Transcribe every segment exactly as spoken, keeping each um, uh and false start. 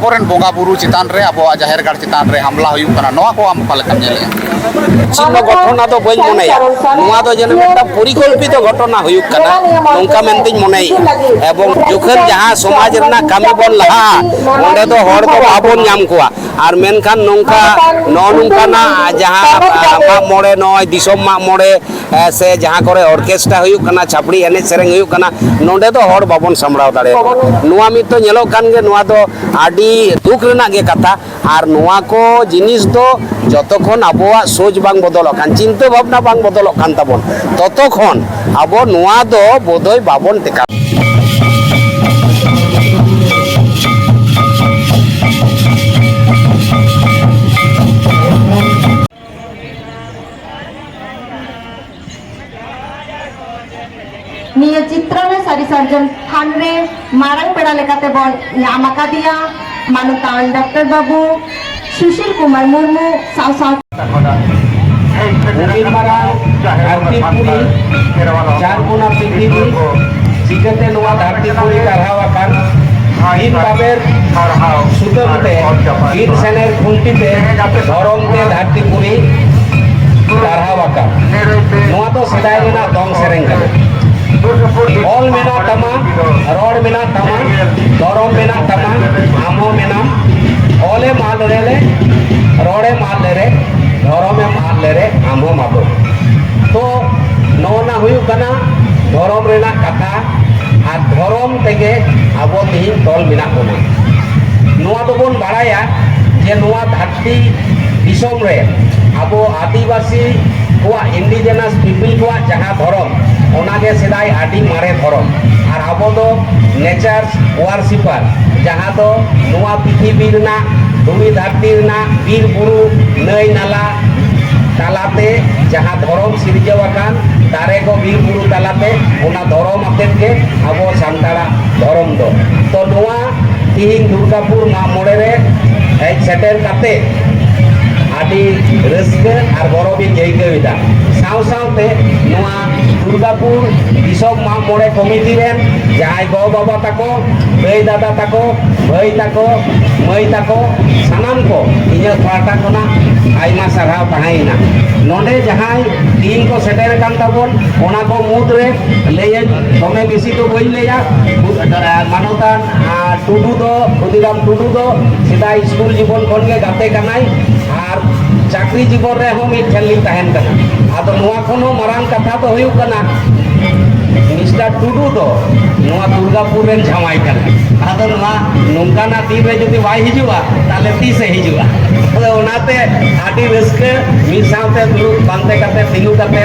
ᱟᱵᱚᱨᱮᱱ ᱵᱚᱸᱜᱟ ᱵᱩᱨᱩ ᱪᱮᱛᱟᱱ ᱨᱮ, ᱟᱵᱚᱣᱟᱜ ᱡᱟᱦᱮᱨ ᱜᱟᱲ ᱪᱮᱛᱟᱱ ᱨᱮ ᱦᱟᱢᱞᱟ ᱦᱩᱭᱩᱜ ᱠᱟᱱᱟ, ᱱᱚᱣᱟ ᱠᱚ ᱟᱢ ᱚᱠᱟ ᱞᱮᱠᱟᱢ ᱧᱮᱞᱮᱜᱼᱟ? ᱪᱷᱤᱱᱱᱚ ᱜᱷᱚᱴᱚᱱᱟ ᱫᱚ ᱵᱟᱹᱧ ᱢᱚᱱᱮᱭᱟ᱾ ᱱᱚᱣᱟ ᱫᱚ ᱡᱮᱱᱚ ᱢᱤᱫᱴᱟᱝ ᱯᱚᱨᱤᱠᱚᱞᱯᱤᱛᱚ ᱜᱷᱚᱴᱚᱱᱟ ᱦᱩᱭᱩᱜ ᱠᱟᱱᱟ, ᱱᱚᱝᱠᱟ ᱢᱮᱱᱛᱮᱧ ᱢᱚᱱᱮᱭᱮᱜᱼᱟ᱾ ᱮᱵᱚᱝ ᱡᱚᱠᱷᱚᱱ ᱡᱟᱦᱟᱸ ᱥᱚᱢᱟᱡᱽ ᱨᱮᱱᱟᱜ ᱠᱟᱹᱢᱤ ᱵᱚᱱ ᱞᱟᱦᱟᱜᱼᱟ, ᱚᱸᱰᱮ ᱫᱚ ᱦᱚᱲ ᱠᱚ ᱵᱟᱵᱚᱱ ᱧᱟᱢ ᱠᱚᱣᱟ᱾ ᱟᱨ ᱢᱮᱱᱠᱷᱟᱱ ᱱᱚᱝᱠᱟ, ᱱᱚᱜᱼᱚ ᱱᱚᱝᱠᱟᱱᱟᱜ ᱡᱟᱦᱟᱸ, ᱟ, ᱢᱟᱜ ᱢᱚᱬᱮ, ᱱᱚᱜᱼᱚᱭ ᱫᱤᱥᱚᱢ ᱢᱟᱜ ᱢᱚᱬᱮ, ᱮ, ᱥᱮ ᱡᱟᱦᱟᱸ ᱠᱚᱨᱮ ᱚᱨᱠᱮᱥᱴᱨᱟ ᱦᱩᱭᱩᱜ ᱠᱟᱱᱟ, ᱪᱷᱟᱯᱲᱤ ᱮᱱᱮᱡ ᱥᱮᱨᱮᱧ ᱦᱩᱭᱩᱜ ᱠᱟᱱᱟ, ᱱᱚᱸᱰᱮ ᱫᱚ ᱦᱚᱲ ᱵᱟᱵᱚᱱ ᱥᱟᱢᱵᱲᱟᱣ ᱫᱟᱲᱮᱭᱟᱜᱼᱟ᱾ ᱱᱚᱣᱟ ᱢᱤᱫ ᱫᱚ ᱧᱮᱞᱚᱜ ᱠᱟᱱ ᱜᱮ, ᱱᱚᱣᱟ ᱫᱚ ᱟᱹᱰᱤ ᱫᱩᱠ ᱨᱮᱱᱟᱜ ᱜᱮ ᱠᱟᱛᱷᱟ᱾ ᱟᱨ ᱱᱚᱣᱟ ᱠᱚ ᱡᱤᱱᱤᱥ ᱫᱚ ᱡᱚᱛᱚ ᱠᱷᱚᱱ ᱟᱵᱚᱣᱟᱜ ᱥᱳᱪ ᱵᱟᱝ ᱵᱚᱫᱚᱞᱚᱜ ᱠᱷᱟᱱ, ᱪᱤᱱᱛᱟᱹ ᱵᱷᱟᱵᱽᱱᱟ ᱵᱟᱝ ᱵᱚᱫᱚᱞᱚᱜ ᱠᱟᱱ ᱛᱟᱵᱚᱱ, ᱛᱚᱛᱚ ᱠᱷᱚᱱ ᱟᱵᱚ ᱱᱚᱣᱟ ᱫᱚ ᱵᱳᱫᱷᱚᱭ ᱵᱟᱵᱚᱱ ᱴᱮᱠᱟᱣ᱾ ᱱᱤᱭᱟᱹ ᱪᱤᱛᱨᱚ ᱨᱮ ᱥᱟᱹᱨᱤ ᱥᱟᱨᱡᱚᱢ ᱛᱷᱟᱱ ᱨᱮ ᱢᱟᱨᱟᱝ ᱯᱮᱲᱟ ᱞᱮᱠᱟᱛᱮ ᱵᱚᱱ ᱧᱟᱢ ᱟᱠᱟᱫᱮᱭᱟ ᱢᱟᱱᱚᱛᱟᱱ ᱰᱚᱠᱴᱚᱨ ᱵᱟᱹᱵᱩ ᱥᱩᱥᱤᱞ ᱠᱩᱢᱟᱨ ᱢᱩᱨᱢᱩ ᱥᱟᱶ ᱥᱟᱶ ᱩᱢᱤᱨ ᱢᱟᱨᱟᱝ ᱫᱷᱟᱹᱨᱛᱤ ᱯᱩᱨᱤ, ᱪᱟᱨ ᱠᱚᱱᱟ ᱯᱨᱤᱛᱷᱤᱵᱤ, ᱪᱤᱠᱟᱹᱛᱮ ᱱᱚᱣᱟ ᱫᱷᱟᱹᱨᱛᱤ ᱯᱩᱨᱤ ᱜᱟᱨᱦᱟᱣ ᱟᱠᱟᱱ? ᱵᱤᱱ ᱵᱟᱵᱮᱨ ᱥᱩᱛᱟᱹᱢ ᱛᱮ, ᱵᱤᱱ ᱥᱮᱱᱮᱨ ᱠᱷᱩᱱᱴᱤ ᱛᱮ, ᱫᱷᱚᱨᱚᱢ ᱛᱮ ᱫᱷᱟᱹᱨᱛᱤ ᱯᱩᱨᱤ ᱜᱟᱨᱦᱟᱣ ᱟᱠᱟᱱ᱾ ᱱᱚᱣᱟ ᱫᱚ ᱥᱮᱫᱟᱭ ᱨᱮᱱᱟᱜ ᱫᱚᱝ ᱥᱮᱨᱮᱧ ᱠᱟᱱᱟ᱾ ᱚᱞ ᱢᱮᱱᱟᱜ ᱛᱟᱢᱟ, ᱨᱚᱲ ᱢᱮᱱᱟᱜ ᱛᱟᱢᱟ, ᱫᱷᱚᱨᱚᱢ ᱢᱮᱱᱟᱜ ᱛᱟᱢᱟ, ᱟᱢ ᱦᱚᱸ ᱢᱮᱱᱟᱢ᱾ ᱚᱞᱮᱢ ᱟᱫ ᱞᱮᱨᱮ, ᱨᱚᱲᱮᱢ ᱟᱫ ᱞᱮᱨᱮ, ᱫᱷᱚᱨᱚᱢᱮᱢ ᱟᱫ ᱞᱮᱨᱮ, ᱟᱢ ᱦᱚᱸᱢ ᱟᱫᱚᱜ᱾ ᱛᱚ ᱱᱚᱜᱼᱚ ᱱᱟ ᱦᱩᱭᱩᱜ ᱠᱟᱱᱟ ᱫᱷᱚᱨᱚᱢ ᱨᱮᱱᱟᱜ ᱠᱟᱛᱷᱟ᱾ ᱟᱨ ᱫᱷᱚᱨᱚᱢ ᱛᱮᱜᱮ ᱟᱵᱚ ᱛᱮᱦᱮᱧ ᱛᱚᱞ ᱢᱮᱱᱟᱜ ᱵᱚᱱᱟ᱾ ᱱᱚᱣᱟ ᱫᱚᱵᱚᱱ ᱵᱟᱲᱟᱭᱟ ᱡᱮ ᱱᱚᱣᱟ ᱫᱷᱟᱹᱨᱛᱤ ᱫᱤᱥᱚᱢ ᱨᱮ ᱟᱵᱚ ᱟᱹᱫᱤᱵᱟᱹᱥᱤ ᱠᱚᱣᱟᱜ, indigenous people ᱠᱚᱣᱟᱜ ᱡᱟᱦᱟᱸ ᱫᱷᱚᱨᱚᱢ, ᱚᱱᱟᱜᱮ ᱥᱮᱫᱟᱭ ᱟᱹᱰᱤ ᱢᱟᱨᱮ ᱫᱷᱚᱨᱚᱢ᱾ ᱟᱨ ᱟᱵᱚ ᱫᱚ nature worshipper, ᱡᱟᱦᱟᱸ ᱫᱚ ᱱᱚᱣᱟ ᱯᱨᱤᱛᱷᱤᱵᱤ ᱨᱮᱱᱟᱜ, ᱫᱷᱩᱲᱤ ᱫᱷᱟᱹᱨᱛᱤ ᱨᱮᱱᱟᱜ, ᱵᱤᱨ ᱵᱩᱨᱩ, ᱱᱟᱹᱭ ᱱᱟᱞᱟ ᱛᱟᱞᱟᱛᱮ ᱡᱟᱦᱟᱸ ᱫᱷᱚᱨᱚᱢ ᱥᱤᱨᱡᱟᱹᱣ ᱟᱠᱟᱱ, ᱫᱟᱨᱮ ᱠᱚ, ᱵᱤᱨ ᱵᱩᱨᱩ ᱛᱟᱞᱟᱛᱮ, ᱚᱱᱟ ᱫᱷᱚᱨᱚᱢ ᱟᱛᱮᱫ ᱜᱮ ᱟᱵᱚ ᱥᱟᱱᱛᱟᱲᱟᱜ ᱫᱷᱚᱨᱚᱢ ᱫᱚ᱾ ᱛᱚ ᱱᱚᱣᱟ ᱛᱤᱦᱤᱧ ᱫᱩᱨᱜᱟᱯᱩᱨ ᱢᱟᱜ ᱢᱚᱬᱮ ᱨᱮ ᱦᱮᱡ ᱥᱮᱴᱮᱨ ᱠᱟᱛᱮ ᱟᱹᱰᱤ ᱨᱟᱹᱥᱠᱟᱹ ᱟᱨ ᱜᱚᱨᱚᱵᱤᱧ ᱟᱹᱭᱠᱟᱹᱣ ᱮᱫᱟ᱾ ᱥᱟᱶ ᱥᱟᱶᱛᱮ ᱱᱚᱣᱟ ᱫᱩᱨᱜᱟᱯᱩᱨ ᱫᱤᱥᱚᱢ ᱢᱟᱜ ᱢᱚᱬᱮ ᱠᱚᱢᱤᱴᱤ ᱨᱮᱱ ᱡᱟᱦᱟᱸᱭ ᱜᱚ ᱵᱟᱵᱟ ᱛᱟᱠᱚ, ᱫᱟᱹᱭ ᱫᱟᱫᱟ ᱛᱟᱠᱚ, ᱵᱷᱟᱹᱭ ᱛᱟᱠᱚ, ᱢᱟᱹᱭ ᱛᱟᱠᱚ, ᱥᱟᱱᱟᱢ ᱠᱚ ᱤᱧᱟᱹᱜ ᱯᱟᱦᱴᱟ ᱠᱷᱚᱱᱟᱜ ᱟᱭᱢᱟ ᱥᱟᱨᱦᱟᱣ ᱛᱟᱦᱮᱸᱭᱮᱱᱟ᱾ ᱱᱚᱰᱮ ᱡᱟᱦᱟᱸᱭ ᱴᱤᱢ ᱠᱚ ᱥᱮᱴᱮᱨ ᱟᱠᱟᱱ ᱛᱟᱵᱚᱱ, ᱚᱱᱟ ᱠᱚ ᱢᱩᱫᱽᱨᱮ ᱞᱟᱹᱭᱟᱹᱧ, ᱫᱚᱢᱮ ᱵᱮᱥᱤ ᱫᱚ ᱵᱟᱹᱧ ᱞᱟᱹᱭᱟ᱾ ᱢᱟᱱᱚᱛᱟᱱ ᱴᱩᱰᱩ ᱫᱚ, ᱠᱷᱩᱫᱤᱨᱟᱢ ᱴᱩᱰᱩ ᱫᱚ ᱥᱮᱫᱟᱭ ᱥᱠᱩᱞ ᱡᱤᱵᱚᱱ ᱠᱷᱚᱱ ᱜᱮ ᱜᱟᱛᱮ ᱠᱟᱱᱟᱭ ᱟᱨ ᱪᱟᱹᱠᱨᱤ ᱡᱤᱵᱚᱱ ᱨᱮᱦᱚᱸ ᱢᱤᱫ ᱴᱷᱮᱱ ᱞᱤᱧ ᱛᱟᱦᱮᱱ ᱠᱟᱱᱟ᱾ ᱟᱫᱚ ᱱᱚᱣᱟ ᱠᱷᱚᱱ ᱦᱚᱸ ᱢᱟᱨᱟᱝ ᱠᱟᱛᱷᱟ ᱫᱚ ᱦᱩᱭᱩᱜ ᱠᱟᱱᱟ, ᱢᱤᱥᱴᱟᱨ ᱴᱩᱰᱩ ᱫᱚ ᱱᱚᱣᱟ ᱫᱩᱨᱜᱟᱯᱩᱨ ᱨᱮᱱ ᱡᱟᱶᱟᱭ ᱠᱟᱱᱟᱭ᱾ ᱟᱫᱚ ᱱᱚᱣᱟ ᱱᱚᱝᱠᱟᱱᱟᱜ ᱫᱤᱱ ᱨᱮ ᱡᱩᱫᱤ ᱵᱟᱭ ᱦᱤᱡᱩᱜᱼᱟ, ᱛᱟᱦᱞᱮ ᱛᱤᱥᱮ ᱦᱤᱡᱩᱜᱼᱟ? ᱟᱫᱚ ᱚᱱᱟᱛᱮ ᱟᱹᱰᱤ ᱨᱟᱹᱥᱠᱟᱹ, ᱢᱤᱫ ᱥᱟᱶᱛᱮ ᱫᱩᱲᱩᱵ ᱯᱟᱱᱛᱮ ᱠᱟᱛᱮ, ᱛᱤᱸᱜᱩ ᱠᱟᱛᱮ,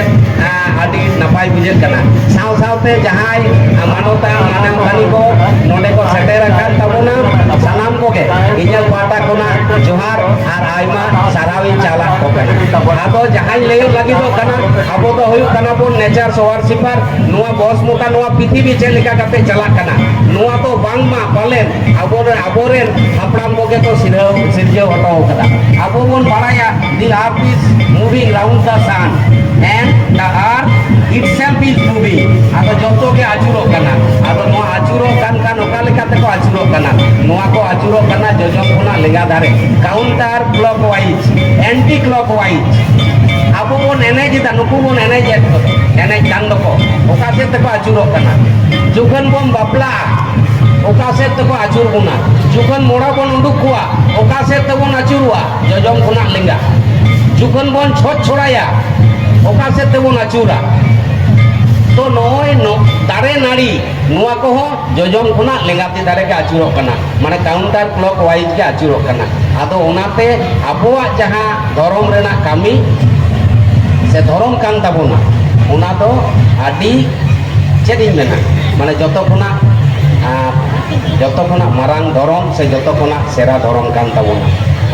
ᱟᱹᱰᱤ ᱱᱟᱯᱟᱭ ᱵᱩᱡᱷᱟᱹᱜ ᱠᱟᱱᱟ᱾ ᱥᱟᱶ ᱥᱟᱶᱛᱮ ᱡᱟᱦᱟᱸᱭ ᱢᱟᱱᱚᱛᱟᱱ ᱢᱟᱱᱚᱛᱟᱱᱤ ᱠᱚ ᱱᱚᱰᱮ ᱠᱚ ᱥᱮᱴᱮᱨ ᱟᱠᱟᱱ ᱛᱟᱵᱚᱱᱟ, ᱥᱟᱱᱟᱢ ᱠᱚᱜᱮ ᱤᱧᱟᱹᱜ ᱯᱟᱦᱴᱟ ᱠᱷᱚᱱᱟᱜ ᱡᱚᱦᱟᱨ ᱟᱨ ᱟᱭᱢᱟ ᱥᱟᱨᱦᱟᱣᱤᱧ ᱪᱟᱞᱟᱜ ᱠᱚ ᱠᱟᱱᱟ᱾ ᱟᱫᱚ ᱡᱟᱦᱟᱸᱧ ᱞᱟᱹᱭᱚᱜ ᱞᱟᱹᱜᱤᱫᱚᱜ ᱠᱟᱱᱟ, ᱟᱵᱚ ᱫᱚ ᱦᱩᱭᱩᱜ ᱠᱟᱱᱟ ᱵᱚᱱ ᱱᱮᱪᱟᱨ ᱥᱚᱣᱟᱨ ᱥᱤᱯᱟᱨ᱾ ᱱᱚᱣᱟ ᱵᱚᱥ ᱢᱚᱴᱟ ᱱᱚᱣᱟ ᱯᱨᱤᱛᱷᱤᱵᱤ ᱪᱮᱫ ᱞᱮᱠᱟ ᱠᱟᱛᱮ ᱪᱟᱞᱟᱜ ᱠᱟᱱᱟ, ᱱᱚᱣᱟ ᱫᱚ ᱵᱟᱝᱢᱟ ᱯᱟᱞᱮᱱ ᱟᱵᱚᱨᱮᱱ, ᱟᱵᱚᱨᱮᱱ ᱦᱟᱯᱲᱟᱢ ᱠᱚᱜᱮ ᱠᱚ ᱥᱤᱨᱡᱟᱹᱣ, ᱥᱤᱨᱡᱟᱹᱣ ᱦᱚᱴᱚ ᱟᱠᱟᱫᱟ᱾ ᱟᱵᱚ ᱵᱚᱱ ᱵᱟᱲᱟᱭᱟ, the earth is moving round the sun and the earth itself is moving. ᱟᱫᱚ ᱡᱚᱛᱚ ᱜᱮ ᱟᱹᱪᱩᱨᱚᱜ ᱠᱟᱱᱟ᱾ ᱟᱫᱚ ᱱᱚᱣᱟ ᱟᱹᱪᱩᱨᱚᱜ ᱠᱟᱱ ᱠᱷᱟᱱ ᱚᱠᱟ ᱞᱮᱠᱟ ᱛᱮᱠᱚ ᱟᱹᱪᱩᱨᱚᱜ ᱠᱟᱱᱟ? ᱱᱚᱣᱟ ᱠᱚ ᱟᱹᱪᱩᱨᱚᱜ ᱠᱟᱱᱟ ᱡᱚᱡᱚᱢ ᱠᱷᱚᱱᱟᱜ ᱞᱮᱸᱜᱟ ᱫᱷᱟᱨᱮ, counter clockwise, anti clockwise. ᱟᱵᱚ ᱵᱚᱱ ᱮᱱᱮᱡ ᱮᱫᱟ, ᱱᱩᱠᱩ ᱵᱚᱱ ᱮᱱᱮᱡ ᱮᱫ ᱠᱚ, ᱮᱱᱮᱡ ᱠᱟᱱ ᱫᱚᱠᱚ, ᱚᱠᱟ ᱥᱮᱫ ᱛᱮᱠᱚ ᱟᱹᱪᱩᱨᱚᱜ ᱠᱟᱱᱟ? ᱡᱚᱠᱷᱚᱱ ᱵᱚᱱ ᱵᱟᱯᱞᱟᱜᱼᱟ, ᱚᱠᱟ ᱥᱮᱫ ᱛᱮᱠᱚ ᱟᱹᱪᱩᱨ ᱵᱚᱱᱟ? ᱡᱚᱠᱷᱚᱱ ᱢᱚᱲᱟ ᱵᱚᱱ ᱩᱰᱩᱠ ᱠᱚᱣᱟ, ᱚᱠᱟ ᱥᱮᱫ ᱛᱮᱵᱚᱱ ᱟᱹᱪᱩᱨᱚᱜᱼᱟ? ᱡᱚᱡᱚᱢ ᱠᱷᱚᱱᱟᱜ ᱞᱮᱸᱜᱟ᱾ ᱡᱚᱠᱷᱚᱱ ᱵᱚᱱ ᱪᱷᱚᱸᱪ ᱪᱷᱚᱲᱟᱭᱟ, ᱚᱠᱟ ᱥᱮᱫ ᱛᱮᱵᱚᱱ ᱟᱹᱪᱩᱨᱟ? ᱛᱚ ᱱᱚᱜᱼᱚᱭ ᱱᱚ-, ᱫᱟᱨᱮ ᱱᱟᱹᱲᱤ, ᱱᱚᱣᱟ ᱠᱚᱦᱚᱸ ᱡᱚᱡᱚᱢ ᱠᱷᱚᱱᱟᱜ ᱞᱮᱸᱜᱟ ᱛᱤ ᱫᱷᱟᱨᱮ ᱜᱮ ᱟᱹᱪᱩᱨᱚᱜ ᱠᱟᱱᱟ, ᱢᱟᱱᱮ counter clockwise ᱜᱮ ᱟᱹᱪᱩᱨᱚᱜ ᱠᱟᱱᱟ᱾ ᱟᱫᱚ ᱚᱱᱟᱛᱮ ᱟᱵᱚᱣᱟᱜ ᱡᱟᱦᱟᱸ ᱫᱷᱚᱨᱚᱢ ᱨᱮᱱᱟᱜ ᱠᱟᱹᱢᱤ ᱥᱮ ᱫᱷᱚᱨᱚᱢ ᱠᱟᱱ ᱛᱟᱵᱚᱱᱟ, ᱚᱱᱟ ᱫᱚ ᱟᱹᱰᱤ, ᱪᱮᱫ ᱤᱧ ᱢᱮᱱᱟ, ᱢᱟᱱᱮ ᱡᱚᱛᱚ ᱠᱷᱚᱱᱟᱜ, ᱟᱸ, ᱡᱚᱛᱚ ᱠᱷᱚᱱᱟᱜ ᱢᱟᱨᱟᱝ ᱫᱷᱚᱨᱚᱢ ᱥᱮ ᱡᱚᱛᱚ ᱠᱷᱚᱱᱟᱜ ᱥᱮᱨᱟ ᱫᱷᱚᱨᱚᱢ ᱠᱟᱱ ᱛᱟᱵᱚᱱᱟ᱾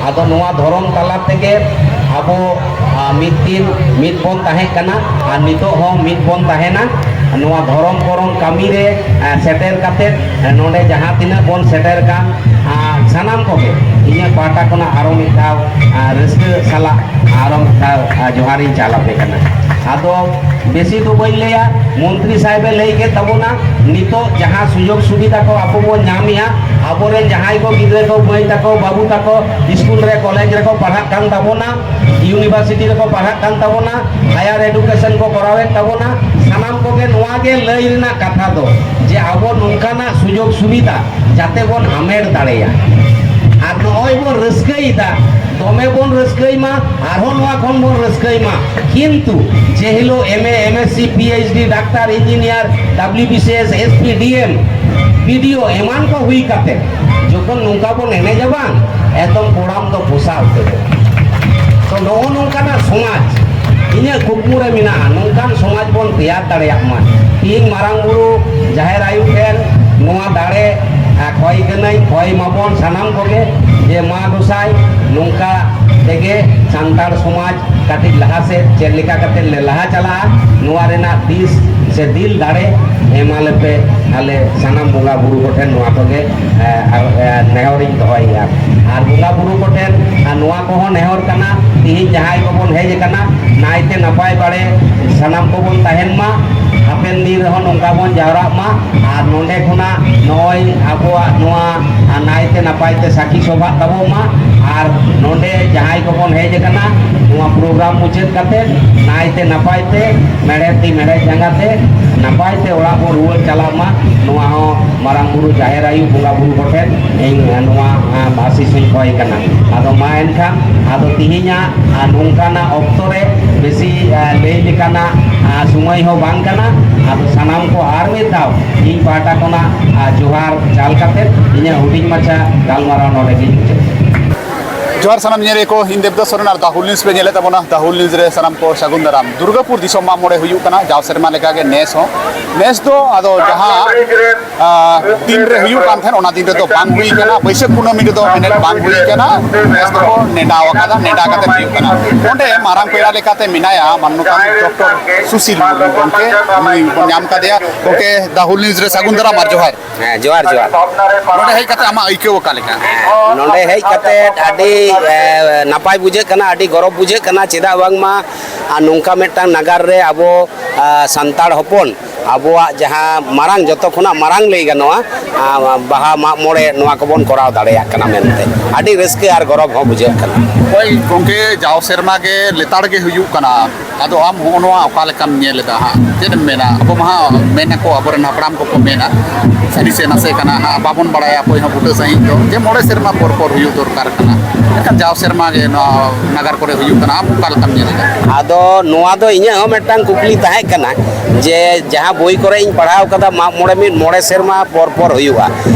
ᱟᱫᱚ ᱱᱚᱣᱟ ᱫᱷᱚᱨᱚᱢ ᱛᱟᱞᱟ ᱛᱮᱜᱮ ᱟᱵᱚ, ᱟᱸ, ᱢᱤᱫ ᱫᱤᱱ ᱢᱤᱫ ᱵᱚᱱ ᱛᱟᱦᱮᱸ ᱠᱟᱱᱟ ᱟᱨ ᱱᱤᱛᱚᱜ ᱦᱚᱸ ᱢᱤᱫ ᱵᱚᱱ ᱛᱟᱦᱮᱱᱟ᱾ ᱱᱚᱣᱟ ᱫᱷᱚᱨᱚᱢ ᱠᱚᱨᱚᱢ ᱠᱟᱹᱢᱤ ᱨᱮ, ᱟᱸ, ᱥᱮᱴᱮᱨ ᱠᱟᱛᱮ, ᱟᱸ, ᱱᱚᱰᱮ ᱡᱟᱦᱟᱸ ᱛᱤᱱᱟᱹᱜ ᱵᱚᱱ ᱥᱮᱴᱮᱨ ᱠᱟᱱ, ᱟᱸ, ᱥᱟᱱᱟᱢ ᱠᱚᱜᱮ ᱤᱧᱟᱹᱜ ᱯᱟᱦᱴᱟ ᱠᱷᱚᱱᱟᱜ ᱟᱨᱚ ᱢᱤᱫ ᱫᱷᱟᱣ, ᱟᱨ ᱨᱟᱹᱥᱠᱟᱹ ᱥᱟᱞᱟᱜ ᱟᱨᱚ ᱢᱤᱫ ᱫᱷᱟᱣ, ᱟᱨ ᱡᱚᱦᱟᱨᱤᱧ ᱪᱟᱞ ᱟᱯᱮ ᱠᱟᱱᱟ᱾ ᱟᱫᱚ ᱵᱮᱥᱤ ᱫᱚ ᱵᱟᱹᱧ ᱞᱟᱹᱭᱟ, ᱢᱚᱱᱛᱨᱤ ᱥᱟᱦᱮᱵᱮ ᱞᱟᱹᱭ ᱠᱮᱫ ᱛᱟᱵᱚᱱᱟ, ᱱᱤᱛᱚᱜ ᱡᱟᱦᱟᱸ ᱥᱩᱡᱳᱜᱽ ᱥᱩᱵᱤᱫᱷᱟ ᱠᱚ ᱟᱵᱚ ᱵᱚᱱ ᱧᱟᱢᱮᱜᱼᱟ, ᱟᱵᱚᱨᱮᱱ ᱡᱟᱦᱟᱸᱭ ᱠᱚ ᱜᱤᱫᱽᱨᱟᱹ ᱠᱚ, ᱢᱟᱹᱭ ᱛᱟᱠᱚ, ᱵᱟᱹᱵᱩ ᱛᱟᱠᱚ ᱥᱠᱩᱞ ᱨᱮ, ᱠᱚᱞᱮᱡᱽ ᱨᱮᱠᱚ ᱯᱟᱲᱦᱟᱜ ᱠᱟᱱ ᱛᱟᱵᱚᱱᱟ, ᱤᱭᱩᱱᱤᱵᱷᱟᱨᱥᱤᱴᱤ ᱨᱮᱠᱚ ᱯᱟᱲᱦᱟᱜ ᱠᱟᱱ ᱛᱟᱵᱚᱱᱟ, ᱦᱟᱭᱟᱨ ᱮᱰᱩᱠᱮᱥᱚᱱ ᱠᱚ ᱠᱚᱨᱟᱣᱮᱫ ᱛᱟᱵᱚᱱᱟ, ᱥᱟᱱᱟᱢ ᱠᱚᱜᱮ ᱱᱚᱣᱟ ᱜᱮ ᱞᱟᱹᱭ ᱨᱮᱱᱟᱜ ᱠᱟᱛᱷᱟ ᱫᱚ, ᱡᱮ ᱟᱵᱚ ᱱᱚᱝᱠᱟᱱᱟᱜ ᱥᱩᱡᱳᱜᱽ ᱥᱩᱵᱤᱫᱷᱟ ᱡᱟᱛᱮ ᱵᱚᱱ ᱦᱟᱢᱮᱴ ᱫᱟᱲᱮᱭᱟᱜ᱾ ᱟᱨ ᱱᱚᱜᱼᱚᱭ ᱵᱚᱱ ᱨᱟᱹᱥᱠᱟᱹᱭᱮᱫᱟ, ᱫᱚᱢᱮ ᱵᱚᱱ ᱨᱟᱹᱥᱠᱟᱹᱭ ᱢᱟ, ᱟᱨᱦᱚᱸ ᱱᱚᱣᱟ ᱠᱷᱚᱱ ᱵᱚᱱ ᱨᱟᱹᱥᱠᱟᱹᱭ ᱢᱟ᱾ ᱠᱤᱱᱛᱩ ᱡᱮ ᱦᱤᱞᱳᱜ M A, M S C, P H D, doctor, engineer, W B C S, S P, D M, B D O ᱮᱢᱟᱱ ᱠᱚ ᱦᱩᱭ ᱠᱟᱛᱮ ᱡᱚᱠᱷᱚᱱ ᱱᱚᱝᱠᱟ ᱵᱚᱱ ᱮᱱᱮᱡᱟ ᱵᱟᱝ, ᱮᱠᱫᱚᱢ ᱠᱚᱲᱟᱢ ᱫᱚ ᱯᱚᱥᱟᱜ ᱩᱛᱟᱹᱨᱚᱜᱼᱟ᱾ ᱛᱚ ᱱᱚᱜᱼᱚ ᱱᱚᱝᱠᱟᱱᱟᱜ ᱥᱚᱢᱟᱡᱽ ᱤᱧᱟᱹᱜ ᱠᱩᱠᱢᱩ ᱨᱮ ᱢᱮᱱᱟᱜᱼᱟ, ᱱᱚᱝᱠᱟᱱ ᱥᱚᱢᱟᱡᱽ ᱵᱚᱱ ᱛᱮᱭᱟᱨ ᱫᱟᱲᱮᱭᱟᱜ ᱢᱟ᱾ ᱛᱤᱦᱤᱧ ᱢᱟᱨᱟᱝ ᱵᱩᱨᱩ ᱡᱟᱦᱮᱨ ᱟᱭᱳ ᱴᱷᱮᱱ ᱱᱚᱣᱟ ᱫᱟᱲᱮ, ᱟᱨ ᱠᱷᱚᱭ ᱠᱟᱹᱱᱟᱹᱧ, ᱠᱷᱚᱭ ᱢᱟᱵᱚᱱ ᱥᱟᱱᱟᱢ ᱠᱚᱜᱮ, ᱡᱮ ᱢᱟ ᱜᱚᱸᱥᱟᱭ, ᱱᱚᱝᱠᱟ ᱛᱮᱜᱮ ᱥᱟᱱᱛᱟᱲ ᱥᱚᱢᱟᱡᱽ ᱠᱟᱹᱴᱤᱡ ᱞᱟᱦᱟ ᱥᱮᱫ ᱪᱮᱫ ᱞᱮᱠᱟ ᱠᱟᱛᱮ ᱞᱮ ᱞᱟᱦᱟ ᱪᱟᱞᱟᱜᱼᱟ, ᱱᱚᱣᱟ ᱨᱮᱱᱟᱜ ᱫᱤᱥ ᱥᱮ ᱫᱤᱞ ᱫᱟᱲᱮ ᱮᱢᱟ ᱞᱮᱯᱮ᱾ ᱟᱞᱮ ᱥᱟᱱᱟᱢ ᱵᱚᱸᱜᱟ ᱵᱩᱨᱩ ᱠᱚᱴᱷᱮᱱ ᱱᱚᱣᱟ ᱠᱚᱜᱮ, ᱮ, ᱟᱨ, ᱮ, ᱱᱮᱦᱚᱨᱤᱧ ᱫᱚᱦᱚᱭᱮᱫᱼᱟ᱾ ᱟᱨ ᱵᱚᱸᱜᱟ ᱵᱩᱨᱩ ᱠᱚᱴᱷᱮᱱ, ᱟᱨ ᱱᱚᱣᱟ ᱠᱚᱦᱚᱸ ᱱᱮᱦᱚᱨ ᱠᱟᱱᱟ, ᱛᱤᱦᱤᱧ ᱡᱟᱦᱟᱸᱭ ᱠᱚᱵᱚᱱ ᱦᱮᱡ ᱟᱠᱟᱱᱟ, ᱱᱟᱭᱛᱮ ᱱᱟᱯᱟᱭ ᱵᱟᱲᱮ ᱥᱟᱱᱟᱢ ᱠᱚᱵᱚᱱ ᱛᱟᱦᱮᱱ ᱢᱟ, ᱦᱟᱯᱮᱱ ᱫᱤᱱ ᱨᱮᱦᱚᱸ ᱱᱚᱝᱠᱟ ᱵᱚᱱ ᱡᱟᱣᱨᱟᱜ ᱢᱟ᱾ ᱟᱨ ᱱᱚᱰᱮ ᱠᱷᱚᱱᱟᱜ ᱱᱚᱜᱼᱚᱭ ᱟᱵᱚᱣᱟᱜ ᱱᱚᱣᱟ, ᱟᱨ ᱱᱟᱭᱛᱮ ᱱᱟᱯᱟᱭ ᱛᱮ ᱥᱟᱹᱠᱷᱤ ᱥᱚᱵᱷᱟᱜ ᱛᱟᱵᱚᱱ ᱢᱟ᱾ ᱟᱨ ᱱᱚᱰᱮ ᱡᱟᱦᱟᱸᱭ ᱠᱚᱵᱚᱱ ᱦᱮᱡ ᱟᱠᱟᱱᱟ, ᱱᱚᱣᱟ ᱯᱨᱳᱜᱨᱟᱢ ᱢᱩᱪᱟᱹᱫ ᱠᱟᱛᱮ ᱱᱟᱭᱛᱮ ᱱᱟᱯᱟᱭ ᱛᱮ ᱢᱮᱲᱦᱮᱫ ᱛᱤ ᱢᱮᱲᱦᱮᱫ ᱡᱟᱸᱜᱟ ᱛᱮ ᱱᱟᱯᱟᱭ ᱛᱮ ᱚᱲᱟᱜ ᱵᱚᱱ ᱨᱩᱣᱟᱹᱲ ᱪᱟᱞᱟᱜ ᱢᱟ, ᱱᱚᱣᱟ ᱦᱚᱸ ᱢᱟᱨᱟᱝ ᱵᱩᱨᱩ ᱡᱟᱦᱮᱨ ᱟᱭᱳ ᱵᱚᱸᱜᱟ ᱵᱩᱨᱩ ᱠᱚᱴᱷᱮᱱ ᱤᱧ ᱱᱚᱣᱟ, ᱟᱸ, ᱟᱥᱤᱥ ᱤᱧ ᱠᱷᱚᱭ ᱠᱟᱱᱟ᱾ ᱟᱫᱚ ᱢᱟ ᱮᱱᱠᱷᱟᱱ, ᱟᱫᱚ ᱛᱤᱦᱤᱧᱟᱜ, ᱟᱨ ᱱᱚᱝᱠᱟᱱᱟᱜ ᱚᱠᱛᱚ ᱨᱮ ᱵᱮᱥᱤ, ᱟᱸ, ᱞᱟᱹᱭ ᱞᱮᱠᱟᱱᱟᱜ, ᱟᱸ, ᱥᱚᱢᱚᱭ ᱦᱚᱸ ᱵᱟᱝ ᱠᱟᱱᱟ᱾ ᱟᱫᱚ ᱥᱟᱱᱟᱢ ᱠᱚ ᱟᱨ ᱢᱤᱫ ᱫᱷᱟᱣ ᱤᱧ ᱯᱟᱦᱴᱟ ᱠᱷᱚᱱᱟᱜ, ᱟᱸ, ᱡᱚᱦᱟᱨ ᱪᱟᱞ ᱠᱟᱛᱮ ᱤᱧᱟᱹᱜ ᱦᱩᱰᱤᱧ ᱢᱟᱪᱷᱟ ᱜᱟᱞᱢᱟᱨᱟᱣ ᱱᱚᱰᱮ ᱜᱤᱧ ᱢᱩᱪᱟᱹᱫ᱾ ᱡᱚᱦᱟᱨ ᱥᱟᱱᱟᱢ ᱧᱮᱧᱮᱞᱤᱭᱟᱹ ᱠᱚ, ᱤᱧ ᱫᱮᱵᱫᱟᱥ ᱥᱚᱨᱮᱱ ᱟᱨ ᱫᱟ ᱦᱩᱞ ᱱᱤᱭᱩᱡᱽ ᱯᱮ ᱧᱮᱞᱮᱫ ᱛᱟᱵᱚᱱᱟ᱾ ᱫᱟ ᱦᱩᱞ ᱱᱤᱭᱩᱡᱽ ᱨᱮ ᱥᱟᱱᱟᱢ ᱠᱚ ᱥᱟᱹᱜᱩᱱ ᱫᱟᱨᱟᱢ᱾ ᱫᱩᱨᱜᱟᱯᱩᱨ ᱫᱤᱥᱚᱢ ᱢᱟᱜ ᱢᱚᱬᱮ ᱦᱩᱭᱩᱜ ᱠᱟᱱᱟ ᱡᱟᱣ ᱥᱮᱨᱢᱟ ᱞᱮᱠᱟᱜᱮ ᱱᱮᱥ ᱦᱚᱸ᱾ ᱱᱮᱥ ᱫᱚ ᱟᱫᱚ ᱡᱟᱦᱟᱸ, ᱟ, ᱫᱤᱱ ᱨᱮ ᱦᱩᱭᱩᱜ ᱠᱟᱱ ᱛᱟᱦᱮᱸᱫ, ᱚᱱᱟ ᱫᱤᱱ ᱨᱮᱫᱚ ᱵᱟᱝ ᱦᱩᱭ ᱠᱟᱱᱟ᱾ ᱵᱟᱹᱭᱥᱟᱹᱠᱷ ᱠᱩᱱᱟᱹᱢᱤ ᱨᱮᱫᱚ ᱢᱮᱱᱮᱫ ᱵᱟᱝ ᱦᱩᱭ ᱠᱟᱱᱟ᱾ ᱱᱮᱥ ᱫᱚᱠᱚ ᱱᱮᱰᱟ ᱟᱠᱟᱫᱟ, ᱱᱮᱰᱟ ᱠᱟᱛᱮ ᱦᱩᱭᱩᱜ ᱠᱟᱱᱟ᱾ ᱚᱸᱰᱮ ᱢᱟᱨᱟᱝ ᱯᱮᱲᱟ ᱞᱮᱠᱟᱛᱮ ᱢᱮᱱᱟᱭᱟ ᱢᱟᱱᱱᱚᱛᱟᱱ ᱰᱚᱠᱴᱚᱨ ᱥᱩᱥᱤᱞ ᱢᱩᱨᱢᱩ ᱜᱚᱢᱠᱮ, ᱩᱱᱤ ᱵᱚᱱ ᱧᱟᱢ ᱠᱟᱫᱮᱭᱟ᱾ ᱜᱚᱢᱠᱮ, ᱫᱟ ᱦᱩᱞ ᱱᱤᱭᱩᱡᱽ ᱨᱮ ᱥᱟᱹᱜᱩᱱ ᱫᱟᱨᱟᱢ ᱟᱨ ᱡᱚᱦᱟᱨ᱾ ᱦᱮᱸ, ᱡᱚᱦᱟᱨ, ᱡᱚᱦᱟᱨ᱾ ᱱᱚᱰᱮ ᱦᱮᱡ ᱠᱟᱛᱮ ᱟᱢᱟᱜ ᱟᱹᱭᱠᱟᱹᱣ ᱚᱠᱟ ᱞᱮᱠᱟ? ᱱᱚᱰᱮ ᱦᱮᱡ ᱠᱟᱛᱮ ᱟᱹᱰᱤ, ᱮ, ᱱᱟᱯᱟᱭ ᱵᱩᱡᱷᱟᱹᱜ ᱠᱟᱱᱟ, ᱟᱹᱰᱤ ᱜᱚᱨᱚᱵᱽ ᱵᱩᱡᱷᱟᱹᱜ ᱠᱟᱱᱟ᱾ ᱪᱮᱫᱟᱜ ᱵᱟᱝᱢᱟ, ᱟᱨ ᱱᱚᱝᱠᱟ ᱢᱤᱫᱴᱟᱝ ᱱᱟᱜᱟᱨ ᱨᱮ ᱟᱵᱚ, ᱟ, ᱥᱟᱱᱛᱟᱲ ᱦᱚᱯᱚᱱ, ᱟᱵᱚᱣᱟᱜ ᱡᱟᱦᱟᱸ ᱢᱟᱨᱟᱝ, ᱡᱚᱛᱚ ᱠᱷᱚᱱᱟᱜ ᱢᱟᱨᱟᱝ ᱞᱟᱹᱭ ᱜᱟᱱᱚᱜᱼᱟ, ᱟ, ᱵᱟᱦᱟ, ᱢᱟᱜ ᱢᱚᱬᱮ, ᱱᱚᱣᱟ ᱠᱚᱵᱚᱱ ᱠᱚᱨᱟᱣ ᱫᱟᱲᱮᱭᱟᱜ ᱠᱟᱱᱟ ᱢᱮᱱᱛᱮ ᱟᱹᱰᱤ ᱨᱟᱹᱥᱠᱟᱹ ᱟᱨ ᱜᱚᱨᱚᱵᱽ ᱦᱚᱸ ᱵᱩᱡᱷᱟᱹᱜ ᱠᱟᱱᱟ᱾ ᱦᱳᱭ ᱜᱚᱢᱠᱮ, ᱡᱟᱣ ᱥᱮᱨᱢᱟ ᱜᱮ ᱞᱮᱛᱟᱲ ᱜᱮ ᱦᱩᱭᱩᱜ ᱠᱟᱱᱟ᱾ ᱟᱫᱚ ᱟᱢ ᱦᱚᱸᱜᱼᱚ ᱱᱚᱣᱟ ᱚᱠᱟ ᱞᱮᱠᱟᱢ ᱧᱮᱞ ᱮᱫᱟ ᱦᱟᱸᱜ? ᱪᱮᱫ ᱮᱢ ᱢᱮᱱᱟ? ᱟᱵᱚ ᱢᱟ ᱦᱟᱸᱜ ᱢᱮᱱ ᱟᱠᱚ, ᱟᱵᱚᱨᱮᱱ ᱦᱟᱯᱲᱟᱢ ᱠᱚᱠᱚ ᱢᱮᱱᱟ, ᱥᱟᱹᱨᱤ ᱥᱮ ᱱᱟᱥᱮ ᱠᱟᱱᱟ ᱦᱟᱸᱜ, ᱵᱟᱵᱚᱱ ᱵᱟᱲᱟᱭᱟ ᱚᱠᱚᱭ ᱦᱚᱸ ᱵᱩᱴᱟᱹ ᱥᱟᱺᱦᱤᱡ ᱫᱚ, ᱡᱮ ᱢᱚᱬᱮ ᱥᱮᱨᱢᱟ ᱯᱚᱨ ᱯᱚᱨ ᱦᱩᱭᱩᱜ ᱫᱚᱨᱠᱟᱨ ᱠᱟᱱᱟ᱾ ᱢᱮᱱᱠᱷᱟᱱ ᱡᱟᱣ ᱥᱮᱨᱢᱟ ᱜᱮ ᱱᱚᱣᱟ ᱱᱟᱜᱟᱨ ᱠᱚᱨᱮ ᱦᱩᱭᱩᱜ ᱠᱟᱱᱟ, ᱟᱢ ᱚᱠᱟ ᱞᱮᱠᱟᱢ ᱧᱮᱞ ᱮᱫᱟ? ᱟᱫᱚ ᱱᱚᱣᱟ ᱫᱚ ᱤᱧᱟᱹᱜ ᱦᱚᱸ ᱢᱤᱫᱴᱟᱝ ᱠᱩᱠᱞᱤ ᱛᱟᱦᱮᱸ ᱠᱟᱱᱟ, ᱡᱮ ᱡᱟᱦᱟᱸ ᱵᱳᱭ ᱠᱚᱨᱮ ᱤᱧ ᱯᱟᱲᱦᱟᱣ ᱠᱟᱫᱟ, ᱢᱟᱜ ᱢᱚᱬᱮ ᱢᱤᱫ ᱢᱚᱬᱮ ᱥᱮᱨᱢᱟ ᱯᱚᱨ ᱯᱚᱨ ᱦᱩᱭᱩᱜᱼᱟ᱾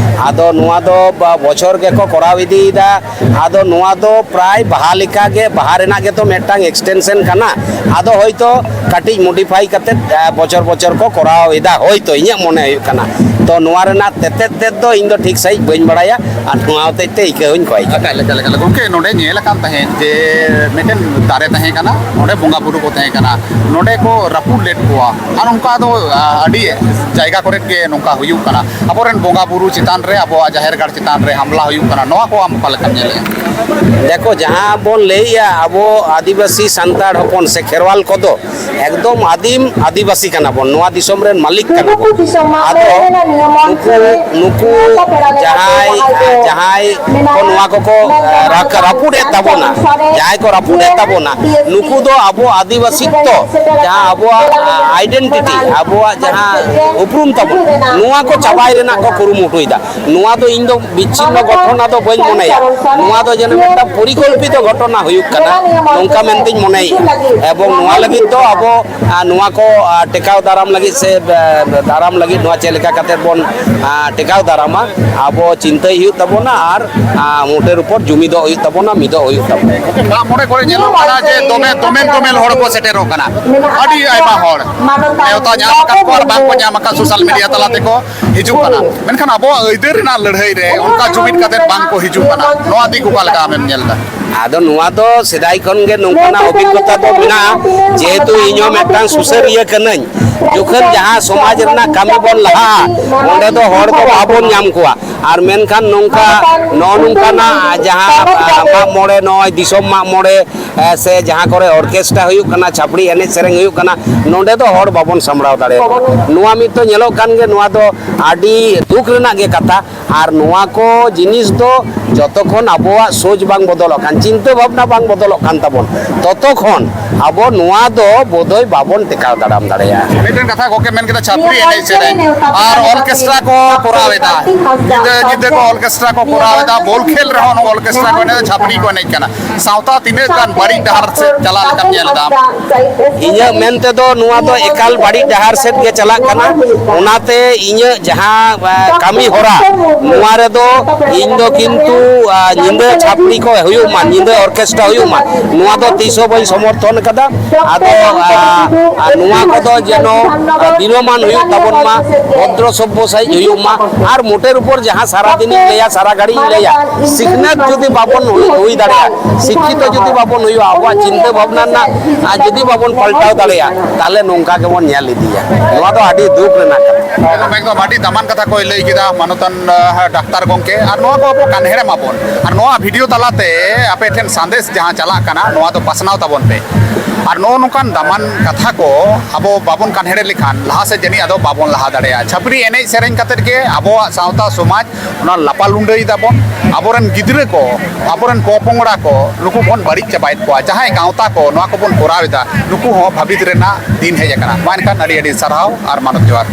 ᱟᱫᱚ ᱱᱚᱣᱟ ᱫᱚ ᱵᱟ-, ᱵᱚᱪᱷᱚᱨ ᱜᱮᱠᱚ ᱠᱚᱨᱟᱣ ᱤᱫᱤᱭᱮᱫᱟ᱾ ᱟᱫᱚ ᱱᱚᱣᱟ ᱫᱚ ᱯᱨᱟᱭ ᱵᱟᱦᱟ ᱞᱮᱠᱟ ᱜᱮ, ᱵᱟᱦᱟ ᱨᱮᱱᱟᱜ ᱜᱮᱛᱚ ᱢᱤᱫᱴᱟᱝ extension ᱠᱟᱱᱟ᱾ ᱟᱫᱚ ᱦᱳᱭᱛᱳ ᱠᱟᱹᱴᱤᱡ modify ᱠᱟᱛᱮᱫ, ᱮ, ᱵᱚᱪᱷᱚᱨ ᱵᱚᱪᱷᱚᱨ ᱠᱚ ᱠᱚᱨᱟᱣ ᱮᱫᱟ, ᱦᱳᱭᱛᱳ, ᱤᱧᱟᱹᱜ ᱢᱚᱱᱮ ᱦᱩᱭᱩᱜ ᱠᱟᱱᱟ᱾ ᱛᱚ ᱱᱚᱣᱟ ᱨᱮᱱᱟᱜ ᱛᱮᱛᱮᱫ ᱛᱮᱫ ᱫᱚ ᱤᱧ ᱫᱚ ᱴᱷᱤᱠ ᱥᱟᱺᱦᱤᱡ ᱵᱟᱹᱧ ᱵᱟᱲᱟᱭᱟ, ᱟᱨ ᱱᱚᱣᱟ ᱦᱚᱛᱮᱡ ᱛᱮ ᱤᱠᱟᱹ ᱦᱚᱸᱧ ᱠᱚᱭ ᱠᱟᱱᱟ᱾ ᱮᱠᱟᱞ, ᱮᱠᱟᱞ, ᱮᱠᱟᱞ᱾ ᱜᱚᱢᱠᱮ, ᱱᱚᱰᱮ ᱧᱮᱞ ᱟᱠᱟᱱ ᱛᱟᱦᱮᱸᱫ ᱡᱮ ᱢᱤᱫᱴᱮᱱ ᱫᱟᱨᱮ ᱛᱟᱦᱮᱸ ᱠᱟᱱᱟ, ᱱᱚᱰᱮ ᱵᱚᱸᱜᱟ ᱵᱩᱨᱩ ᱠᱚ ᱛᱟᱦᱮᱸ ᱠᱟᱱᱟ, ᱱᱚᱰᱮ ᱠᱚ ᱨᱟᱹᱯᱩᱫ ᱞᱮᱫ ᱠᱚᱣᱟ, ᱟᱨ ᱚᱱᱠᱟ ᱫᱚ, ᱟ, ᱟᱹᱰᱤ ᱡᱟᱭᱜᱟ ᱠᱚᱨᱮᱫ ᱜᱮ ᱱᱚᱝᱠᱟ ᱦᱩᱭᱩᱜ ᱠᱟᱱᱟ᱾ ᱟᱵᱚᱨᱮᱱ ᱵᱚᱸᱜᱟ ᱵᱩᱨᱩ ᱪᱮᱛᱟᱱ ᱨᱮ, ᱟᱵᱚᱣᱟᱜ ᱡᱟᱦᱮᱨ ᱜᱟᱲ ᱪᱮᱛᱟᱱ ᱨᱮ ᱦᱟᱢᱞᱟ ᱦᱩᱭᱩᱜ ᱠᱟᱱᱟ, ᱱᱚᱣᱟ ᱠᱚ ᱟᱢ ᱚᱠᱟ ᱞᱮᱠᱟᱢ ᱧᱮᱞᱮᱫᱼᱟ? ᱫᱮᱠᱷᱚ, ᱡᱟᱦᱟᱸ ᱵᱚᱱ ᱞᱟᱹᱭᱮᱜᱼᱟ ᱟᱵᱚ ᱟᱹᱫᱤᱵᱟᱹᱥᱤ ᱥᱟᱱᱛᱟᱲ ᱦᱚᱯᱚᱱ ᱥᱮ ᱠᱷᱮᱨᱣᱟᱞ ᱠᱚᱫᱚ ᱮᱠᱫᱚᱢ ᱟᱹᱫᱤᱢ ᱟᱹᱫᱤᱵᱟᱹᱥᱤ ᱠᱟᱱᱟ ᱵᱚᱱ, ᱱᱚᱣᱟ ᱫᱤᱥᱚᱢ ᱨᱮᱱ ᱢᱟᱹᱞᱤᱠ ᱠᱟᱱᱟ ᱵᱚᱱ᱾ ᱟᱫᱚ ᱱᱩᱠᱩ, ᱱᱩᱠᱩ ᱡᱟᱦᱟᱸᱭ, ᱡᱟᱦᱟᱸᱭ ᱠᱚ ᱱᱚᱣᱟ ᱠᱚᱠᱚ, ᱮ, ᱨᱟᱠ-, ᱨᱟᱹᱯᱩᱫ ᱮᱫ ᱛᱟᱵᱚᱱᱟ, ᱡᱟᱦᱟᱸᱭ ᱠᱚ ᱨᱟᱹᱯᱩᱫ ᱮᱫ ᱛᱟᱵᱚᱱᱟ, ᱱᱩᱠᱩ ᱫᱚ ᱟᱵᱚ ᱟᱹᱫᱤᱵᱟᱹᱥᱤ ᱛᱚ, ᱡᱟᱦᱟᱸ ᱟᱵᱚᱣᱟᱜ, ᱟ, identity ᱟᱵᱚᱣᱟᱜ ᱡᱟᱦᱟᱸ ᱩᱯᱨᱩᱢ ᱛᱟᱵᱚᱱ, ᱱᱚᱣᱟ ᱠᱚ ᱪᱟᱵᱟᱭ ᱨᱮᱱᱟᱜ ᱠᱚ ᱠᱩᱨᱩᱢᱩᱴᱩᱭᱮᱫᱟ᱾ ᱱᱚᱣᱟ ᱫᱚ ᱤᱧ ᱫᱚ ᱵᱤᱪᱷᱤᱱᱱᱚ ᱜᱷᱚᱴᱚᱱᱟ ᱫᱚ ᱵᱟᱹᱧ ᱢᱚᱱᱮᱭᱟ᱾ ᱱᱚᱣᱟ ᱫᱚ ᱡᱮᱱᱚ ᱢᱤᱫᱴᱟᱝ ᱯᱚᱨᱤᱠᱚᱞᱯᱤᱛᱚ ᱜᱷᱚᱴᱚᱱᱟ ᱦᱩᱭᱩᱜ ᱠᱟᱱᱟ, ᱱᱚᱝᱠᱟ ᱢᱮᱱᱛᱮᱧ ᱢᱚᱱᱮᱭᱮᱫᱼᱟ᱾ ᱮᱵᱚᱝ ᱱᱚᱣᱟ ᱞᱟᱹᱜᱤᱫ ᱫᱚ ᱟᱵᱚ, ᱟᱨ, ᱱᱚᱣᱟ ᱠᱚ, ᱟᱨ, ᱴᱮᱠᱟᱣ ᱫᱟᱨᱟᱢ ᱞᱟᱹᱜᱤᱫ ᱥᱮ, ᱟᱨ, ᱫᱟᱨᱟᱢ ᱞᱟᱹᱜᱤᱫ ᱱᱚᱣᱟ ᱪᱮᱫ ᱞᱮᱠᱟ ᱠᱟᱛᱮ ᱵᱚᱱ, ᱟᱨ, ᱴᱮᱠᱟᱣ ᱫᱟᱨᱟᱢᱟ, ᱟᱵᱚ ᱪᱤᱱᱛᱟᱹᱭ ᱦᱩᱭᱩᱜ ᱛᱟᱵᱚᱱᱟ ᱟᱨ, ᱟᱨ, ᱢᱚᱴᱮᱨ ᱩᱯᱚᱨ ᱡᱩᱢᱤᱫᱚᱜ ᱦᱩᱭᱩᱜ ᱛᱟᱵᱚᱱᱟ, ᱢᱤᱫᱚᱜ ᱦᱩᱭᱩᱜ ᱛᱟᱵᱚᱱᱟ᱾ ᱢᱟᱜ ᱢᱚᱬᱮ ᱠᱚᱨᱮ ᱧᱮᱞᱚᱜ ᱠᱟᱱᱟ ᱡᱮ ᱫᱚᱢᱮ, ᱫᱚᱢᱮᱞ ᱫᱚᱢᱮᱞ ᱦᱚᱲ ᱠᱚ ᱥᱮᱴᱮᱨᱚᱜ ᱠᱟᱱᱟ, ᱟᱹᱰᱤ ᱟᱭᱢᱟ ᱦᱚᱲ᱾ ᱱᱮᱣᱛᱟ ᱧᱟᱢ ᱟᱠᱟᱫ ᱠᱚ ᱟᱨ ᱵᱟᱝ ᱠᱚ ᱧᱟᱢ ᱟᱠᱟᱫ, ᱥᱳᱥᱟᱞ ᱢᱤᱰᱤᱭᱟ ᱛᱟᱞᱟ ᱛᱮᱠᱚ ᱦᱤᱡᱩᱜ ᱠᱟᱱᱟ, ᱢᱮᱱᱠᱷᱟᱱ ᱟᱵᱚᱣᱟᱜ ᱟᱹᱭᱫᱟᱹᱨ ᱨᱮᱱᱟᱜ ᱞᱟᱹᱲᱦᱟᱹᱭ ᱨᱮ ᱚᱱᱠᱟ ᱡᱩᱢᱤᱫ ᱠᱟᱛᱮ ᱵᱟᱝ ᱠᱚ ᱦᱤᱡᱩᱜ ᱠᱟᱱᱟ᱾ ᱱᱚᱣᱟ ᱫᱤᱠ ᱚᱠᱟ ᱞᱮᱠᱟ ᱟᱢᱮᱢ ᱧᱮᱞ ᱮᱫᱟ? ᱟᱫᱚ ᱱᱚᱣᱟ ᱫᱚ ᱥᱮᱫᱟᱭ ᱠᱷᱚᱱ ᱜᱮ ᱱᱚᱝᱠᱟᱱᱟᱜ ᱚᱵᱷᱤᱜᱽᱜᱚᱛᱟ ᱫᱚ ᱢᱮᱱᱟᱜᱼᱟ, ᱡᱮᱦᱮᱛᱩ ᱤᱧ ᱦᱚᱸ ᱢᱤᱫᱴᱟᱝ ᱥᱩᱥᱟᱹᱨᱤᱭᱟᱹ ᱠᱟᱹᱱᱟᱹᱧ᱾ ᱡᱚᱠᱷᱚᱱ ᱡᱟᱦᱟᱸ ᱥᱚᱢᱟᱡᱽ ᱨᱮᱱᱟᱜ ᱠᱟᱹᱢᱤ ᱵᱚᱱ ᱞᱟᱦᱟᱜᱼᱟ, ᱚᱸᱰᱮ ᱫᱚ ᱦᱚᱲ ᱫᱚ ᱵᱟᱵᱚᱱ ᱧᱟᱢ ᱠᱚᱣᱟ᱾ ᱟᱨ ᱢᱮᱱᱠᱷᱟᱱ ᱱᱚᱝᱠᱟ, ᱱᱚᱜᱼᱚ ᱱᱚᱝᱠᱟᱱᱟᱜ ᱡᱟᱦᱟᱸ, ᱟᱸ, ᱢᱟᱜ ᱢᱚᱬᱮ, ᱱᱚᱜᱼᱚᱭ ᱫᱤᱥᱚᱢ ᱢᱟᱜ ᱢᱚᱬᱮ, ᱮ, ᱥᱮ ᱡᱟᱦᱟᱸ ᱠᱚᱨᱮ ᱚᱨᱠᱮᱥᱴᱨᱟ ᱦᱩᱭᱩᱜ ᱠᱟᱱᱟ, ᱪᱷᱟᱯᱲᱤ ᱮᱱᱮᱡ ᱥᱮᱨᱮᱧ ᱦᱩᱭᱩᱜ ᱠᱟᱱᱟ, ᱱᱚᱸᱰᱮ ᱫᱚ ᱦᱚᱲ ᱵᱟᱵᱚᱱ ᱥᱟᱢᱵᱲᱟᱣ ᱫᱟᱲᱮᱭᱟᱜᱼᱟ᱾ ᱱᱚᱣᱟ ᱢᱤᱫ ᱫᱚ ᱧᱮᱞᱚᱜ ᱠᱟᱱ ᱜᱮ, ᱱᱚᱣᱟ ᱫᱚ ᱟᱹᱰᱤ ᱫᱩᱠ ᱨᱮᱱᱟᱜ ᱜᱮ ᱠᱟᱛᱷᱟ᱾ ᱟᱨ ᱱᱚᱣᱟ ᱠᱚ ᱡᱤᱱᱤᱥ ᱫᱚ ᱡᱚᱛᱚ ᱠᱷᱚᱱ ᱟᱵᱚᱣᱟᱜ ᱥᱳᱪ ᱵᱟᱝ ᱵᱚᱫᱚᱞᱚᱜ ᱠᱷᱟᱱ, ᱪᱤᱱᱛᱟᱹ ᱵᱷᱟᱵᱽᱱᱟ ᱵᱟᱝ ᱵᱚᱫᱚᱞᱚᱜ ᱠᱟᱱ ᱛᱟᱵᱚᱱ, ᱛᱚᱛᱚ ᱠᱷᱚᱱ ᱟᱵᱚ ᱱᱚᱣᱟ ᱫᱚ ᱵᱳᱫᱷᱚᱭ ᱵᱟᱵᱚᱱ ᱴᱮᱠᱟᱣ ᱫᱟᱨᱟᱢ ᱫᱟᱲᱮᱭᱟᱜᱼᱟ᱾ ᱢᱤᱫᱴᱮᱱ ᱠᱟᱛᱷᱟ ᱜᱚᱢᱠᱮ ᱢᱮᱱ ᱠᱮᱫᱟ, ᱪᱷᱟᱯᱨᱤ ᱮᱱᱮᱡ ᱥᱮᱨᱮᱧ ᱟᱨ ᱚᱨᱠᱮᱥᱴᱨᱟ ᱠᱚ ᱠᱚᱨᱟᱣ ᱮᱫᱟ, ᱧᱤᱫᱟᱹ ᱧᱤᱫᱟᱹ ᱠᱚ ᱚᱨᱠᱮᱥᱴᱨᱟ ᱠᱚ ᱠᱚᱨᱟᱣ ᱮᱫᱟ, ᱵᱚᱞ ᱠᱷᱮᱞ ᱨᱮᱦᱚᱸ ᱱᱚᱣᱟ ᱚᱨᱠᱮᱥᱴᱨᱟ ᱠᱚ ᱮᱱᱮᱡ ᱮᱫᱟ, ᱪᱷᱟᱯᱨᱤ ᱠᱚ ᱮᱱᱮᱡ ᱠᱟᱱᱟ᱾ ᱥᱟᱶᱛᱟ ᱛᱤᱱᱟᱹᱜ ᱜᱟᱱ ᱵᱟᱹᱲᱤᱡ ᱰᱟᱦᱟᱨ ᱥᱮᱫ ᱪᱟᱞᱟᱜ ᱞᱮᱠᱟᱢ ᱧᱮᱞ ᱮᱫᱟ ᱟᱢ? ᱤᱧᱟᱹᱜ ᱢᱮᱱ ᱛᱮᱫᱚ ᱱᱚᱣᱟ ᱫᱚ ᱮᱠᱟᱞ ᱵᱟᱹᱲᱤᱡ ᱰᱟᱦᱟᱨ ᱥᱮᱫ ᱜᱮ ᱪᱟᱞᱟᱜ ᱠᱟᱱᱟ᱾ ᱚᱱᱟᱛᱮ ᱤᱧᱟᱹᱜ ᱡᱟᱦᱟᱸ, ᱟ, ᱠᱟᱹᱢᱤ ᱦᱚᱨᱟ, ᱱᱚᱣᱟ ᱨᱮᱫᱚ ᱤᱧ ᱫᱚ ᱠᱤᱱᱛᱩ, ᱟ, ᱧᱤᱫᱟᱹ ᱪᱷᱟᱯᱲᱤ ᱠᱚ ᱦᱩᱭᱩᱜ ᱢᱟ, ᱧᱤᱫᱟᱹ ᱚᱨᱠᱮᱥᱴᱨᱟ ᱦᱩᱭᱩᱜ ᱢᱟ, ᱱᱚᱣᱟ ᱫᱚ ᱛᱤᱥ ᱦᱚᱸ ᱵᱟᱹᱧ ᱥᱚᱢᱚᱨᱛᱷᱚᱱ ᱠᱟᱫᱟ᱾ ᱟᱫᱚ, ᱟ, ᱟ, ᱱᱚᱣᱟ ᱠᱚᱫᱚ ᱡᱮᱱᱚ, ᱟ, ᱫᱤᱱᱚᱢᱟᱱ ᱦᱩᱭᱩᱜ ᱛᱟᱵᱚᱱ ᱢᱟ, ᱵᱷᱚᱫᱨᱚ ᱥᱚᱵᱽᱵᱷᱚ ᱥᱟᱺᱦᱤᱡ ᱦᱩᱭᱩᱜ ᱢᱟ, ᱟᱨ ᱢᱚᱴᱮᱨ ᱩᱯᱚᱨ ᱡᱟᱦᱟᱸ ᱥᱟᱨᱟ ᱫᱤᱱᱤᱧ ᱞᱟᱹᱭᱟ, ᱥᱟᱨᱟ ᱜᱷᱟᱹᱲᱤᱡ ᱤᱧ ᱞᱟᱹᱭᱟ, ᱥᱤᱠᱷᱱᱟᱹᱛ ᱡᱩᱫᱤ ᱵᱟᱵᱚᱱ ᱦᱩᱭ, ᱦᱩᱭ ᱫᱟᱲᱮᱭᱟᱜᱼᱟ, ᱥᱤᱠᱠᱷᱤᱛᱚ ᱡᱩᱫᱤ ᱵᱟᱵᱚᱱ ᱦᱩᱭᱩᱜᱼᱟ, ᱟᱵᱚᱣᱟᱜ ᱪᱤᱱᱛᱟᱹ ᱵᱷᱟᱵᱽᱱᱟ ᱨᱮᱱᱟᱜ, ᱟ, ᱡᱩᱫᱤ ᱵᱟᱵᱚᱱ ᱯᱟᱞᱴᱟᱣ ᱫᱟᱲᱮᱭᱟᱜᱼᱟ, ᱛᱟᱦᱚᱞᱮ ᱱᱚᱝᱠᱟ ᱜᱮᱵᱚᱱ ᱧᱮᱞ ᱤᱫᱤᱭᱟ᱾ ᱱᱚᱣᱟ ᱫᱚ ᱟᱹᱰᱤ ᱫᱩᱠ ᱨᱮᱱᱟᱜ ᱠᱟᱛᱷᱟ᱾ ᱮᱠᱫᱚᱢ, ᱮᱠᱫᱚᱢ, ᱟᱹᱰᱤ ᱫᱟᱢᱟᱱ ᱠᱟᱛᱷᱟ ᱠᱚᱭ ᱞᱟᱹᱭ ᱠᱮᱫᱟ ᱢᱟᱱᱚᱛᱟᱱ, ᱟ, ᱰᱟᱠᱛᱟᱨ ᱜᱚᱢᱠᱮ᱾ ᱟᱨ ᱱᱚᱣᱟ ᱠᱚ ᱟᱵᱚ ᱠᱟᱱᱦᱮᱲ ᱢᱟᱵᱚᱱ, ᱟᱨ ᱱᱚᱣᱟ ᱵᱷᱤᱰᱤᱭᱳ ᱛᱟᱞᱟᱛᱮ ᱟᱯᱮ ᱴᱷᱮᱱ ᱥᱟᱸᱫᱮᱥ ᱡᱟᱦᱟᱸ ᱪᱟᱞᱟᱜ ᱠᱟᱱᱟ, ᱱᱚᱣᱟ ᱫᱚ ᱯᱟᱥᱱᱟᱣ ᱛᱟᱵᱚᱱ ᱯᱮ᱾ ᱟᱨ ᱱᱚᱜᱼᱚ ᱱᱚᱝᱠᱟᱱ ᱫᱟᱢᱟᱱ ᱠᱟᱛᱷᱟ ᱠᱚ ᱟᱵᱚ ᱵᱟᱵᱚᱱ ᱠᱟᱱᱦᱮᱲᱮ ᱞᱮᱠᱷᱟᱱ ᱞᱟᱦᱟ ᱥᱮᱫ ᱡᱟᱹᱱᱤᱡ ᱟᱫᱚ ᱵᱟᱵᱚᱱ ᱞᱟᱦᱟ ᱫᱟᱲᱮᱭᱟᱜᱼᱟ᱾ ᱪᱷᱟᱹᱯᱨᱤ ᱮᱱᱮᱡ ᱥᱮᱨᱮᱧ ᱠᱟᱛᱮᱫ ᱜᱮ ᱟᱵᱚᱣᱟᱜ ᱥᱟᱶᱛᱟ ᱥᱚᱢᱟᱡᱽ ᱚᱱᱟ ᱞᱟᱯᱟ ᱞᱩᱸᱰᱟᱹᱭ ᱫᱟᱵᱚᱱ᱾ ᱟᱵᱚᱨᱮᱱ ᱜᱤᱫᱽᱨᱟᱹ ᱠᱚ, ᱟᱵᱚᱨᱮᱱ ᱯᱚᱯᱚᱝᱲᱟ ᱠᱚ, ᱱᱩᱠᱩ ᱵᱚᱱ ᱵᱟᱹᱲᱤᱡ ᱪᱟᱵᱟᱭᱮᱫ ᱠᱚᱣᱟ᱾ ᱡᱟᱦᱟᱸᱭ ᱜᱟᱶᱛᱟ ᱠᱚ ᱱᱚᱣᱟ ᱠᱚᱵᱚᱱ ᱠᱚᱨᱟᱣ ᱮᱫᱟ, ᱱᱩᱠᱩ ᱦᱚᱸ ᱵᱷᱟᱹᱵᱤᱛ ᱨᱮᱱᱟᱜ ᱫᱤᱱ ᱦᱮᱡ ᱟᱠᱟᱱᱟ᱾ ᱢᱟ ᱮᱱᱠᱷᱟᱱ ᱟᱹᱰᱤ ᱟᱹᱰᱤ ᱥᱟᱨᱦᱟᱣ ᱟᱨ ᱢᱟᱱᱚᱛ ᱡᱚᱦᱟᱨ᱾